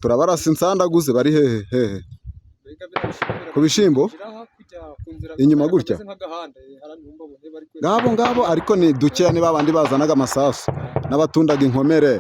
Turabarasa insandaguze. Bari hehe hehe? Ku bishyimbo inyuma gutya, ngabo ngabo. Ariko ni dukeya, ni babandi bazanaga amasasu n'abatundaga inkomere.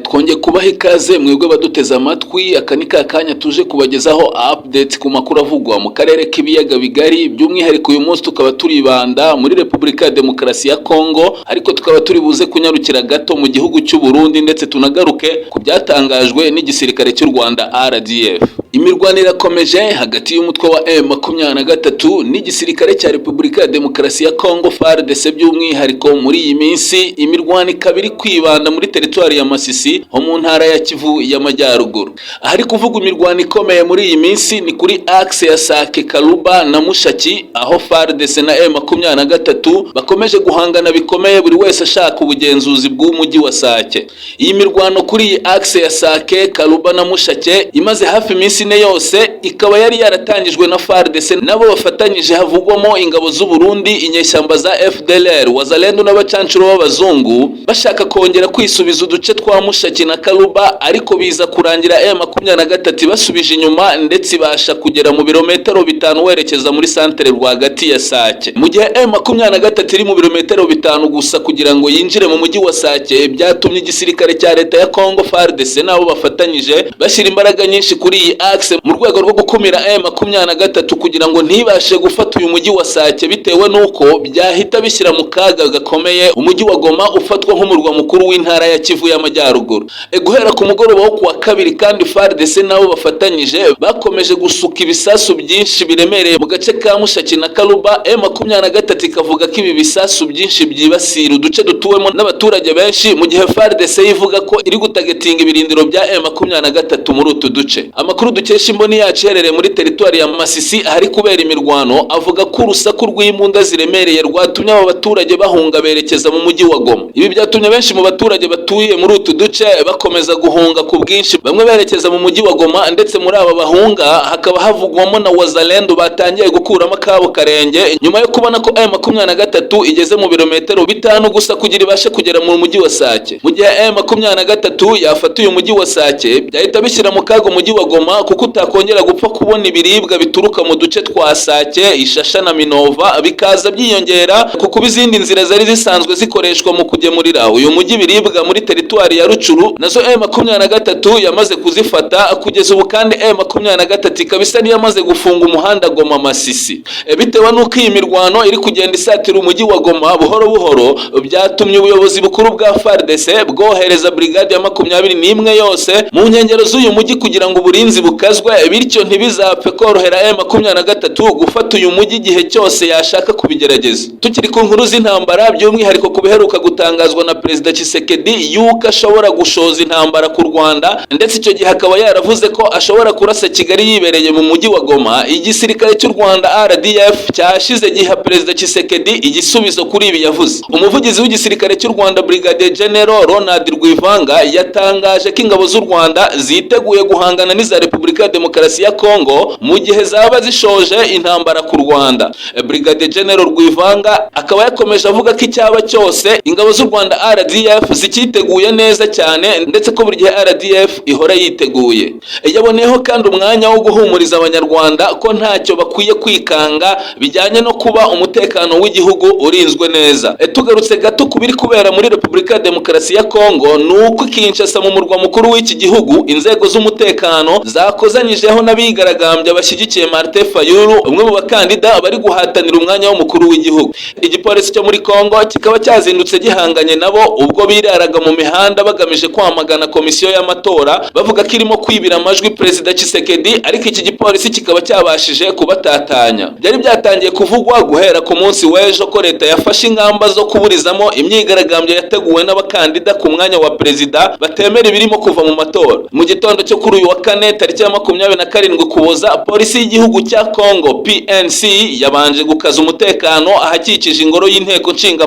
Twongeye kubaha ikaze mwebwe baduteze amatwi. Aka ni ka kanya tuje kubagezaho update ku makuru avugwa mu karere k'ibiyaga bigari. By'umwihariko uyu munsi tukaba turibanda muri Repubulika ya Demokarasi ya Kongo, ariko tukaba turi buze kunyarukira gato mu gihugu cy'u Burundi, ndetse tunagaruke ku byatangajwe n'igisirikare cy'u Rwanda RDF. Imirwano irakomeje hagati y'umutwe wa M23 n'igisirikare cya Repubulika ya Demokarasi ya Kongo FARDC. By'umwihariko muri iyi minsi imirwano ikaba iri kwibanda muri teritwari ya Masisi ho mu ntara ya Kivu y'Amajyaruguru. Ahari kuvugwa imirwano ikomeye muri iyi minsi ni kuri axe ya Sake, Karuba na Mushaki, aho FARDC na M23 bakomeje guhangana bikomeye, buri wese ashaka ubugenzuzi bw'umujyi wa Sake. Iyi mirwano kuri iyi axe ya Sake, Karuba na Mushake imaze hafi iminsi 4 yose, ikaba yari yaratangijwe na FARDC nabo bafatanyije, havugwamo ingabo z'u Burundi, inyeshyamba za FDLR, Wazalendo n'abacancuro b'abazungu, bashaka kongera kwisubiza uduce twa Mushaki na Karuba, ariko biza kurangira M23 basubije inyuma, ndetse ibasha kugera mu birometero 5 werekeza muri santere rwagati ya Sake. Mu gihe M23 iri mu birometero 5 gusa kugira ngo yinjire mu mujyi wa Sake, byatumye igisirikare cya leta ya Kongo FARDC nabo bafatanyije bashyira imbaraga nyinshi kuri iyi axe mu rwego rwo gukumira M23 kugira ngo ntibashe gufata uyu mujyi wa Sake, bitewe n'uko byahita bishyira mu kaga gakomeye umujyi wa Goma ufatwa nk'umurwa mukuru w'intara ya Kivu y'Amajyaruguru. Guhera ku mugoroba wo kuwa kabiri kandi, FARDC nabo bafatanyije bakomeje gusuka ibisasu byinshi biremereye mu gace ka Mushaki na Karuba. M23 ikavuga ko ibi bisasu byinshi byibasira uduce dutuwemo n'abaturage benshi, mu gihe FARDC ivuga ko iri gutagetinga ibirindiro bya M23 muri utu duce. Amakuru dukesha imboni yacu iherereye muri teritwari ya Masisi ahari kubera imirwano avuga ko urusaku rw'imbunda ziremereye rwatumye aba baturage bahunga berekeza mu mujyi wa Goma. Ibi byatumye benshi mu baturage batuye muri utu duce bakomeza guhunga ku bwinshi, bamwe berekeza mu mujyi wa Goma, ndetse muri aba bahunga hakaba havugwamo na Wazalendo batangiye gukuramo akabo karenge nyuma yo kubona ko M23 igeze mu birometero 5 gusa kugira ibashe kugera mu mujyi wa Sake. Mu gihe M23 yafata uyu mujyi wa Sake, byahita bishyira mu kaga umujyi wa Goma, kuko utakongera gupfa kubona ibiribwa bituruka mu duce twa Sake, Ishasha na Minova, bikaza byiyongera ku kuba izindi nzira zari zisanzwe zikoreshwa mu kugemurira uyu mujyi ibiribwa muri teritwari ya Rucuru nazo M23 yamaze kuzifata. Kugeza ubu kandi M23 ikaba isa n'iyamaze gufunga umuhanda Goma Masisi. Bitewe n'uko iyi mirwano iri kugenda isatira umujyi wa Goma buhoro buhoro, byatumye ubuyobozi bukuru bwa FARDC bwohereza brigade ya 21 yose mu nkengero z'uyu mujyi kugira ngo uburinzi bukazwe, bityo ntibizapfe korohera M23 gufata uyu mujyi igihe cyose yashaka kubigerageza. Tukiri ku nkuru z'intambara, by'umwihariko ku biheruka gutangazwa na Perezida Tshisekedi yuko ashobora gushoza intambara ku Rwanda, ndetse icyo gihe akaba yaravuze ko ashobora kurasa Kigali yibereye mu mujyi wa Goma, igisirikare cy'u Rwanda RDF cyashize giha Perezida Tshisekedi igisubizo kuri ibi yavuze. Umuvugizi w'igisirikare cy'u Rwanda Brigadier General Ronald Rwivanga yatangaje ko ingabo z'u Rwanda ziteguye guhangana n'iza Repubulika ya Demokarasi ya Kongo mu gihe zaba zishoje intambara ku Rwanda. Brigadier General Rwivanga akaba yakomeje avuga ko icyaba cyose ingabo z'u Rwanda RDF zikiteguye neza cyane, ndetse ko buri gihe RDF ihora yiteguye. Yaboneyeho kandi umwanya wo guhumuriza abanyarwanda ko ntacyo bakwiye kwikanga bijyanye no kuba umutekano w'igihugu urinzwe neza. Tugarutse gato ku biri kubera muri Repubulika ya Demokarasi ya Kongo, ni uko Kinshasa mu murwa mukuru w'iki gihugu inzego z'umutekano za bakozanyijeho n'abigaragambya bashyigikiye Martin Fayulu, umwe mu bakandida bari guhatanira umwanya w'umukuru w'igihugu. Igipolisi cyo muri Kongo kikaba cyazindutse gihanganye nabo ubwo biraraga mu mihanda bagamije kwamagana komisiyo y'amatora, bavuga ko irimo kwibira amajwi Perezida Tshisekedi, ariko iki gipolisi kikaba cyabashije kubatatanya. Byari byatangiye kuvugwa guhera ku munsi w'ejo ko leta yafashe ingamba zo kuburizamo imyigaragambyo yateguwe n'abakandida ku mwanya wa perezida batemera ibirimo kuva mu matora. Mu gitondo cyo kuri uyu wa kane, tariki ya 27 Ukuboza, polisi y'igihugu cya Congo PNC yabanje gukaza umutekano ahakikije ingoro y'inteko nshinga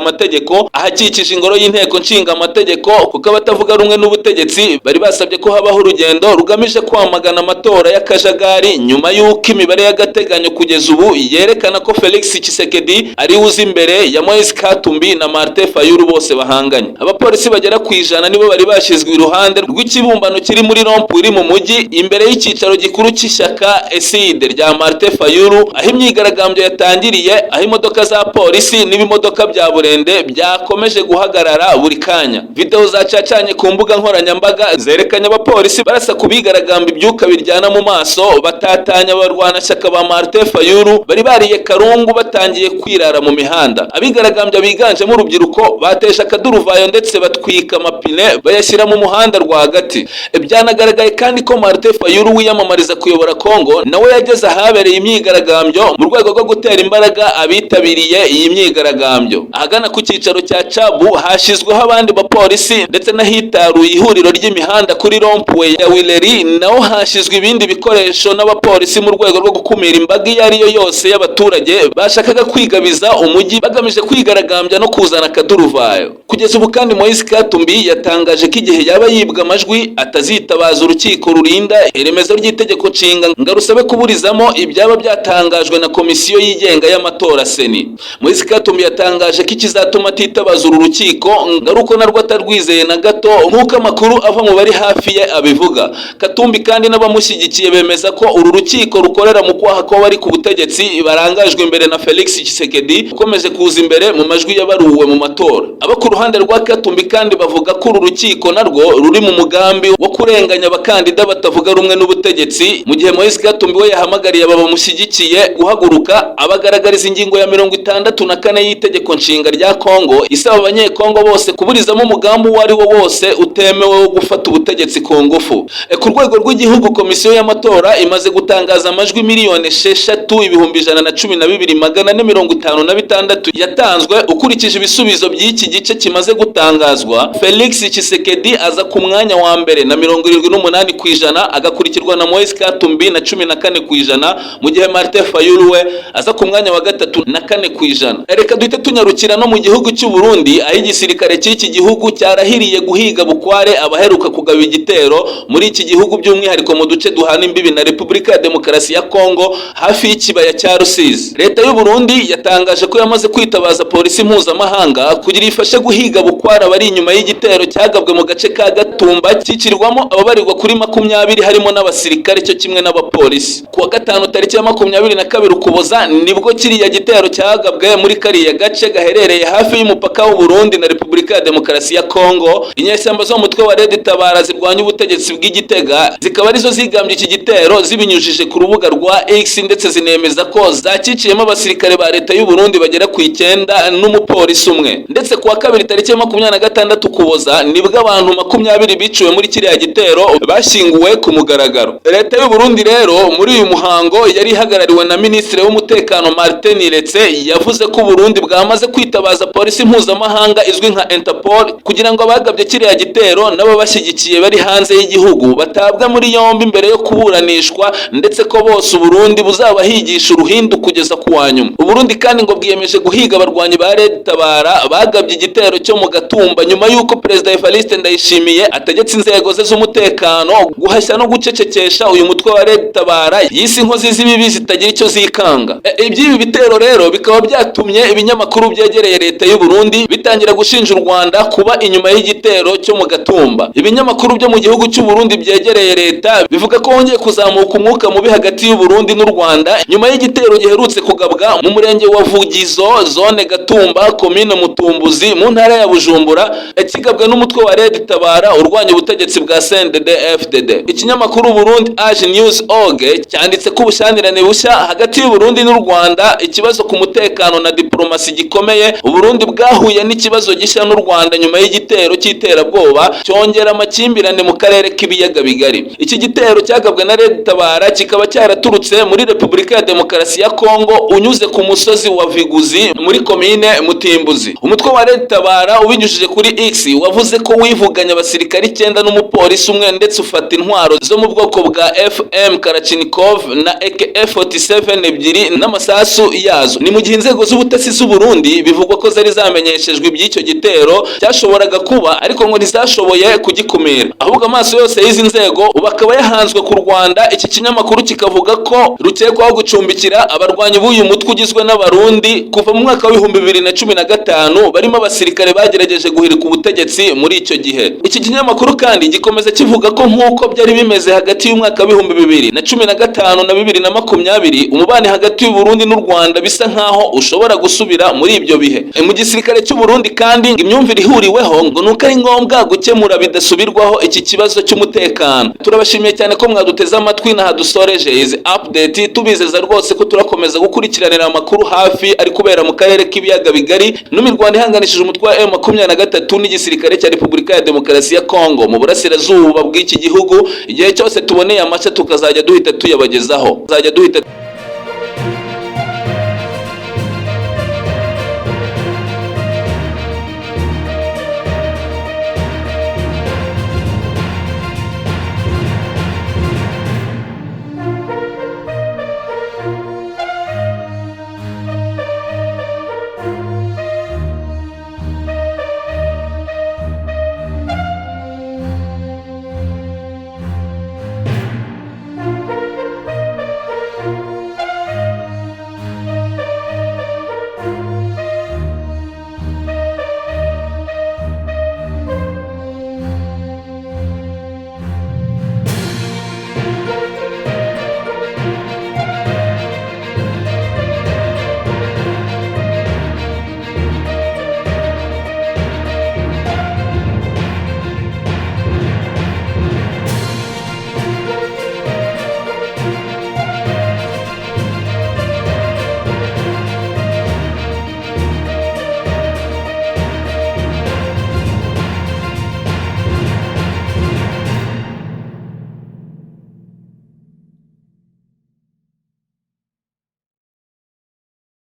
amategeko, kuko abatavuga rumwe n'ubutegetsi bari basabye ko habaho urugendo rugamije kwamagana amatora y'akajagari, nyuma y'uko imibare y'agateganyo kugeza ubu yerekana ko Felix Tshisekedi ari uza imbere ya Moise Katumbi na Martin Fayulu bose bahanganye. Abapolisi bagera ku 100 nibo bari bashyizwe iruhande rw'ikibumbano kiri muri rond-point iri mu mujyi, imbere y'icyicaro gikuru cy'ishyaka ECIDE rya Martin Fayulu, aho imyigaragambyo yatangiriye, aho imodoka za polisi n'ibimodoka bya burende byakomeje guhagarara buri kanya. Video zacacanye ku mbuga nkoranyambaga zerekanye abapolisi barasa ku bigaragambya ibyuka biryana mu maso, batatanya abarwanashyaka ba Martin Fayulu bari bariye karungu batangiye kwirara mu mihanda. Abigaragambya biganjemo urubyiruko bateje akaduruvayo ndetse batwika amapine bayashyira mu muhanda rwagati. Byanagaragaye kandi ko Martin Fayulu wiyamamariza kuyobora Kongo nawe yageze ahabereye imyigaragambyo mu rwego rwo gutera imbaraga abitabiriye iyi myigaragambyo. Ahagana ku cyicaro cya Cabu hashyizweho abandi bapolisi, ndetse n'ahitaruye ihuriro ry'imihanda kuri rond-point ya Huileries naho hashyizwe ibindi bikoresho n'abapolisi mu rwego rwo gukumira imbaga iyo ari yo yose y'abaturage bashakaga kwigabiza umujyi bagamije kwigaragambya no kuzana akaduruvayo. Kugeza ubu kandi, Moise Katumbi yatangaje ko igihe yaba yibwa amajwi atazitabaza urukiko rurinda iremezo ry'itegeko nshinga ngo arusabe kuburizamo ibyaba byatangajwe na komisiyo yigenga y'amatora CENI. Moise Katumbi yatangaje ko ikizatuma atitabaza uru rukiko ngo ari uko narwo atarwizeye na gato, nk'uko amakuru ava mu bari hafi ye abivuga. Katumbi kandi n'abamushyigikiye bemeza ko uru rukiko rukorera mu kwaha kw'abari ku butegetsi barangajwe imbere na Felix Tshisekedi, ukomeje kuza imbere mu majwi yabaruwe mu matora. Abo ku ruhande rwa Katumbi kandi bavuga ko uru rukiko narwo ruri mu mugambi wo kurenganya abakandida batavuga rumwe n'ubutegetsi, mu gihe Moise Katumbi we yahamagariye aba bamushyigikiye guhaguruka, abagaragariza ingingo ya 64 y'itegeko nshinga rya Kongo isaba abanyekongo bose kuburizamo umugambi uwo ari wo wose utemewe wo gufata ubutegetsi ku ngufu. Ku rwego rw'igihugu, komisiyo y'amatora imaze gutangaza amajwi 6,112,456 yatanzwe. Ukurikije ibisubizo by'iki gice kimaze gutangazwa, Felix Tshisekedi aza ku mwanya wa mbere na 78%, agakurikirwa na Moise Katumbi na 14%, mu gihe Martin Fayulu we aza ku mwanya wa gatatu na 4%. Reka duhite tunyarukira no mu gihugu cy'u Burundi, aho igisirikare cy'iki gihugu cyarahiriye guhiga bukware abaheruka kugaba igitero muri iki gihugu, by'umwihariko mu duce duhana imbibi na Repubulika ya Demokarasi ya Kongo hafi y'ikibaya cya Rusizi. Leta y'u Burundi yatangaje ko yamaze kwitabaza polisi mpuzamahanga kugira ifashe guhiga bukware abari inyuma y'igitero cyagabwe mu gace ka Gatumba, kicirwamo ababarirwa kuri 20, harimo n'abasirikare cyo kimwe n'abapolisi. Ku wa gatanu, tariki ya 22 Ukuboza, nibwo kiriya gitero cyagabwe muri kariya gace gaherereye hafi y'umupaka w'u Burundi na Repubulika ya Demokarasi ya Kongo. Inyeshyamba zo mu mutwe wa Red Tabara zirwanya ubutegetsi bw'Igitega zikaba arizo zigambye iki gitero zibinyujije ku rubuga rwa X, ndetse zinemeza ko zakiciyemo abasirikare ba leta y'u Burundi bagera ku 9 n'umupolisi umwe. Ndetse ku wa kabiri, tariki ya 26 Ukuboza, nibwo abantu 20 biciwe muri kiriya gitero bashyinguwe ku mugaragaro. Leta y'u Burundi rero, muri uyu muhango yari ihagarariwe na Minisitiri w'Umutekano Martin Niretse, yavuze ko Burundi bwamaze kwitabaza polisi mpuzamahanga izwi nka Interpol kugira ngo abagabye kiriya gitero n'ababashyigikiye bari hanze y'igihugu batabwa muri yombi mbere yo kuburanishwa, ndetse ko bose Uburundi buzabahigisha uruhindu kugeza ku wa nyuma. Uburundi kandi ngo bwiyemeje guhiga abarwanyi ba Red Tabara bagabye igitero cyo mu Gatumba, nyuma y'uko Perezida Evariste Ndayishimiye ategetse inzego ze z'umutekano guhashya no gucecekesha uyu mutwe wa Red Tabara yise inkozi z'ibibi zitagira icyo zikanga. Iby'ibi bitero rero bikaba byatumye ibinyamakuru byegereye leta y'u Burundi bitangira gushinja u Rwanda kuba inyuma y'igitero cyo mu Gatumba. Ibinyamakuru byo mu gihugu cy'u Burundi byegereye leta bivuga ko hongeye kuzamuka umwuka mubi hagati y'u Burundi n'u Rwanda nyuma y'igitero giherutse kugabwa mu murenge wa Vugizo, zone Gatumba, komine Mutumbuzi, mu ntara ya Bujumbura, kigabwe n'umutwe wa Red Tabara urwanya ubutegetsi bwa CNDD FDD. Ikinyamakuru Burundi Age News Org cyanditse ko ubushyamirane bushya hagati y'u Burundi n'u Rwanda, ikibazo ku mutekano na diplomasi gikomeye. U Burundi bwahuye n'ikibazo gishya n'u Rwanda nyuma y'igitero cy'iterabwoba cyongera amakimbirane mu karere k'ibiyaga bigari. Iki gitero cyagabwe na Red Tabara kikaba cyaraturutse muri Repubulika ya Demokarasi ya Kongo, unyuze ku musozi wa Viguzi muri komine Mutimbuzi. Umutwe wa Red Tabara ubinyujije kuri X wavuze ko wivuganye abasirikari 9 n'umupolisi umwe, ndetse ufata intwaro zo mu bwoko bwa FM Kalashnikov na AK47 ebyiri n'amasasu yazo. Ni mu gihe inzego z'ubutasi z'u Burundi bivugwa ko zari zamenyeshejwe iby'icyo gitero cyashoboraga kuba, ariko ngo ntizashoboye kugikumira, ahubwo amaso yose y'izi nzego ubu akaba yahanzwe ku Rwanda. Iki kinyamakuru kikavuga ko rukekwaho gucumbikira abarwanyi b'uyu mutwe ugizwe n'Abarundi kuva mu mwaka wa 2015, barimo abasirikare bagerageje guhirika ubutegetsi muri icyo gihe. Iki kinyamakuru kandi gikomeza kivuga ko nk'uko byari bimeze hagati y'umwaka wa 2015 na 2020, umubano hagati y'u Burundi n'u Rwanda bisa nkaho ushobora gusubira muri ibyo bihe. Mu gisirikare cy'u Burundi kandi imyumvire ihuriweho ngo nuko ari ngombwa gukemura bidasubirwaho iki kibazo cy'umutekano. Turabashimiye cyane ko mwaduteze amatwi. Naha dusoreje izi update, tubizeza rwose ko turakomeza gukurikiranira amakuru hafi ari kubera mu karere k'ibiyaga bigari n'imirwano ihanganishije umutwe wa M23 n'igisirikare cya Repubulika ya Demokarasi ya Kongo mu burasirazuba bw'iki gihugu. Igihe cyose tuboneye amashya tukazajya duhita tuyabagezaho, tuzajya duhita.